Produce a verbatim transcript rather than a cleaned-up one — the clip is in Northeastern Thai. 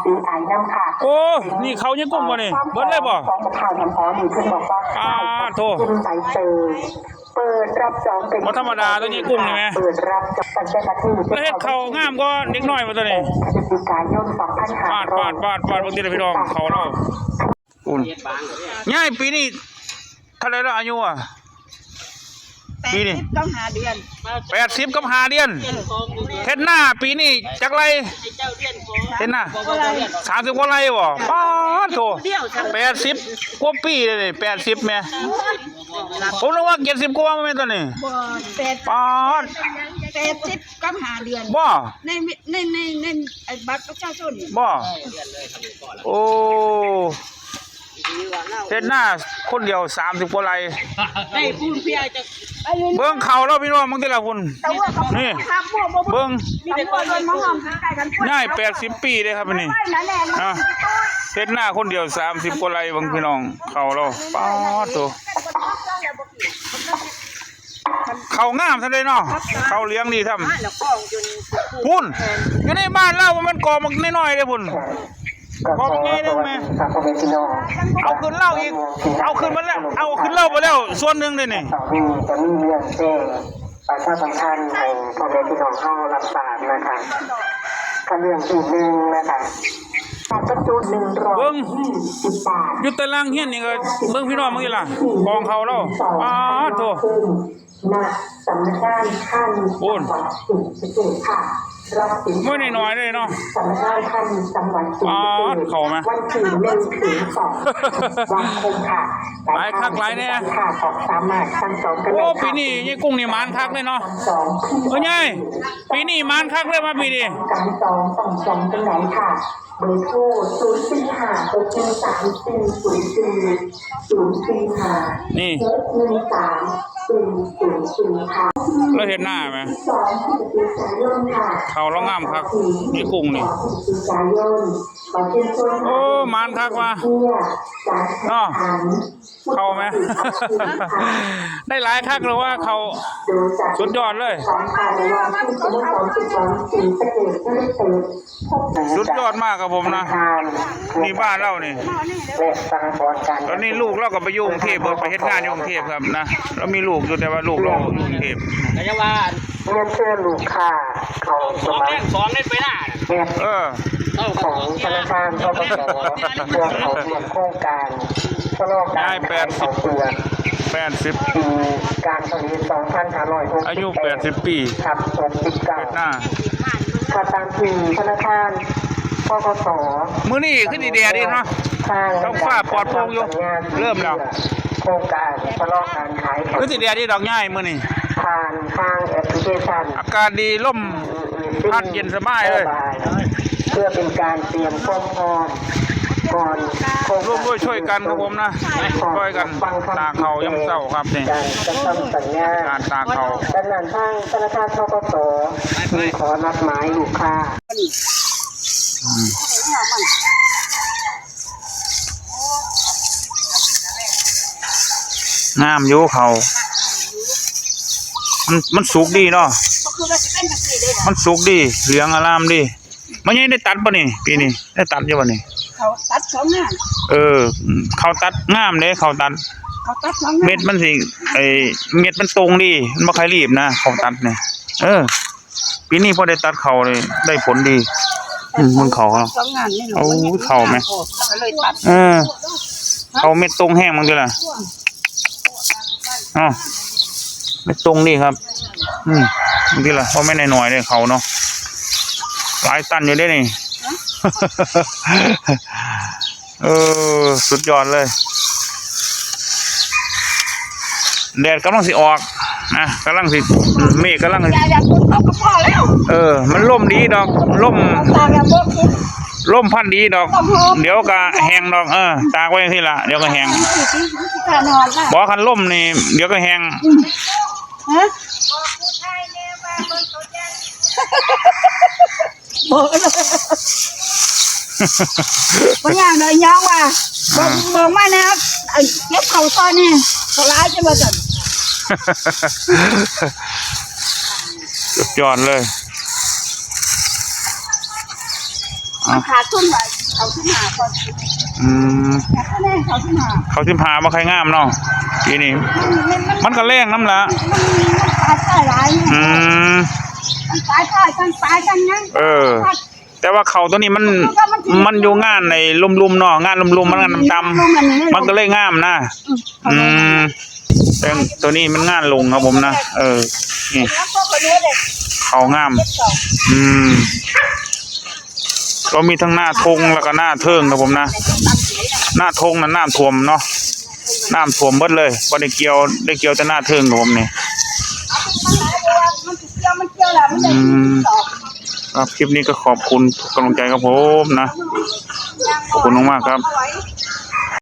ซื้อไอน้ำค่ะ โอ้ นี่เขายังกุ้งบ่นี่ เบิดเลยบ่ ของข่าวน้ำหอมนี่เพิ่นบอกว่า อ่า โถ่ คุณใบเตยเปิดรับจองเป็น บ่ธรรมดาตัวนี้กุ้งนี่แม่ เปิดรับจองเป็นเจ้าหน้าที่ แล้วเฮ็ดเขางามกว่าเด็กน้อยบ่ตัวนี้ พฤศจิกายน สองพันห้าร้อย ปาด ปาด ปาด ปาด เบิ่งติล่ะพี่น้อง เขาเรา อุ่น ยายปีนี้เท่าไหร่แล้วอายุอ่ะ ปีนี้ แปดสิบกับห้าเดือน แปดสิบกับห้าเดือน เออ เฮ็ดนาปีนี้จักไร่ เฮ็ดนา บ่ไร่ สามสิบกว่าไร่บ่ ป๊าดโธ่ เดียวจ้ะ แปดสิบกว่าปีเลยนี่ แปดสิบแม่ ผมนึกว่าเจ็ดสิบกว่าแม่นตัวนี้ บ่ แปด ป๊าด แปดสิบกับห้าเดือน บ่ ใน ใน ใน ใน ไอ้บัตรประชาชนนี่ บ่ โอ้ เฮ็ดนาคนเดียวสามสิบกว่าไร่ ได้ปูนเพียจะ เบิ่งเขาเราพี่น้อง เบิ่งติล่ะพุ่น นี่ เบิ่ง ยายแปดสิบปีเด้ครับนี่ อ่ะ เฮ็ดนาคนเดียวสามสิบกว่าไร่ เบิ่งพี่น้อง เขาเรา ป๊าดโธ่ เขางามซะเลยเนาะ เขาเลี้ยงดีทำ บ้านละกองอยู่นี่ พุ่น อยู่ในบ้านเรามันกองบักน้อยๆเด้พุ่น กองบักใหญ่เด้แม่ ครับ พ่อแม่พี่น้อง เอาขึ้นเล่าอีก เอาขึ้นมาแล้ว เอาขึ้นเล่าไปแล้ว ส่วนหนึ่งเลยนี่ ข่าวนี้จะมีเรื่องแจ้งประชาสัมพันธ์ให้พ่อแม่พี่น้องเฮารับทราบนะคะ ก็เรื่องที่หนึ่งนะคะ ประตูหนึ่งร้อย เบิ่ง ยี่สิบบาท อยู่ตารางเฮียนนี่ก็เบิ่งพี่น้องเบิ่งนี่ล่ะ กองเขาเรา ป๊าดโธ่ ณ สำนักงานคัง โอ้ย จังหวัดศรีสะเกษค่ะ รับสิน มื้อนี้น้อยเลยเนาะ สำนักงานคังจังหวัดศรีสะเกษ ป๊าด เข้าไหม วันที่หนึ่งถึงสอง วันคงค่ะ หลายคักหลายแน่ ค่ะ ก็สามารถสั่งจองกันได้ โอ้ ค่ะ ปีนี้ยายกุ้งนี่หมานคักเลยเนาะ สั่งจอง เอ้ย ยาย ปีนี้หมานคักเลยมาปีนี้ การจองสั่งจองกันไหนค่ะ เบอร์โทร ศูนย์สี่ห้า หกหนึ่งสาม สี่ศูนย์สี่ ศูนย์สี่ห้า นี่ หกหนึ่งสาม สี่ศูนย์สี่ ค่ะ แล้วเฮ็ดนาไหม สองพฤศจิกายนค่ะ เขาเรางามคัก ยายกุ้งนี่ สองพฤศจิกายน ขอเชิญชวน โอ้ หมานคักว่ะ เพื่อการแข่งขัน เนาะ เข้าไหม ได้หลายคักหรือว่าเข้า สุดยอดเลย สุดยอดมากครับผมนะ นี่บ้านเรานี่ ตอนนี้ลูกเราก็ไปอยู่กรุงเทพฯ ไปเฮ็ดงานอยู่กรุงเทพฯครับนะ เรามีลูกอยู่ แต่ว่าลูกเราอยู่กรุงเทพฯ ก็ยังว่า เรียนเชิญลูกค้าเข้าสมัคร สองเล่นไปหน้าน่ะ เออ ของธนาคาร ธ.ก.ส. เพื่อเข้าร่วมโครงการชะลอการ ยายแปดสิบ ขายข้าวเปลือก แปดสิบ ปีการผลิต สองพันห้าร้อยหกสิบแปด อายุแปดสิบปี ทับ หกสิบเก้า เฮ็ดนา ค่ะ ตามที่ธนาคาร ธ.ก.ส. มื้อนี้คือสิแดดอีกเนาะ ทาง ท้องฟ้าปลอดโปร่งอยู่ เริ่มแล้ว โครงการชะลอการขายข้าว คือสิแดดอีกดอกยายมื้อนี้ ผ่านทางแอปพลิเคชัน อากาศดี ลมพัดเย็นสบายเลย เพื่อเป็นการเตรียมความพร้อมก่อนโครงการ ร่วมด้วยช่วยกันครับผมนะ ช่วยกันตากข้าวยามเช้าครับนี่ การจัดทำสัญญา การตากข้าว ดังนั้นทางธนาคาร ธ.ก.ส. มีขอนัดหมายลูกค้า งามอยู่เขา มัน มันสุกดีเนาะ มันสุกดี เหลืองอารามดี มันยังได้ตัดป่ะนี่ ปีนี้ ได้ตัดอยู่ป่ะนี่ เขาตัดสองงาน เออ เขาตัดงามเด้ เขาตัด เขาตัดสองงาน เม็ดมันสิ ไอ้ เม็ดมันตรงดี มันบ่ค่อยรีบนะ เขาตัดเนี่ย เออ ปีนี้พอได้ตัดเขาเลย ได้ผลดี อืม มันเขาเนาะ สองงานนี่ โอ้ เขาไหม ก็เลยตัด เออ เขาเม็ดตรงแห้งบางทีล่ะ อ๋อ เม็ดตรงนี่ครับ อืม บางทีล่ะ เพราะไม่น้อยๆเลยเขาเนาะ หลายตันอยู่เด้นี่ เออ สุดยอดเลย แดดกำลังสิออกนะ กำลังสิ เมฆกำลังสิ อย่า อย่าปลูกเขาก็พอแล้ว เออ มันลมดีดอก ลม ตากอย่าปลูก ลมพัดดีดอก ลมหอม เดี๋ยวก็แห้งดอก เออ ตากไว้จั่งซี้ล่ะ เดี๋ยวก็แห้ง สิ สิ สิ สินอนล่ะ บอกคันลมนี่ เดี๋ยวก็แห้ง ฮะ บอกเลย บ่ยากเลย ย่องว่า บอก อ่า บอกมานะครับ ไอ้เก็บเขาตอนนี้ เขาร้ายจังว่าซั่น สุดยอดเลย เอ มันขาดทุนว่าเขาสิบห้าก่อน อืม แต่คะแนนเขาสิบห้า เขาสิบห้าบ่ค่อยงามเนาะ ปีนี้ มัน มัน มันก็แรงนำล่ะ มัน มันตายใต้หลายเนี่ย อืม มันตายใต้กันตายกันนะ เออ แต่ว่าเขาตัวนี้มัน มันอยู่งานในลุ่มๆเนาะ งานลุ่มๆมันงานต่ำๆ มันก็เลยงามนะ อืม แต่ตัวนี้มันงานลงครับผมนะ เออ นี่ เขางาม อืม เรามีทั้งหน้าทงแล้วก็หน้าเทิงครับผมนะ หน้าทงน่ะน้ำท่วมเนาะ น้ำท่วมเบิดเลย บ่ได้เกี่ยว ได้เกี่ยวแต่หน้าเทิงครับผมนี่ มันเกี่ยว มันเกี่ยวแหละ มันได้ อืม ครับ คลิปนี้ก็ขอบคุณทุกกำลังใจครับผมนะ ขอบคุณมากๆครับ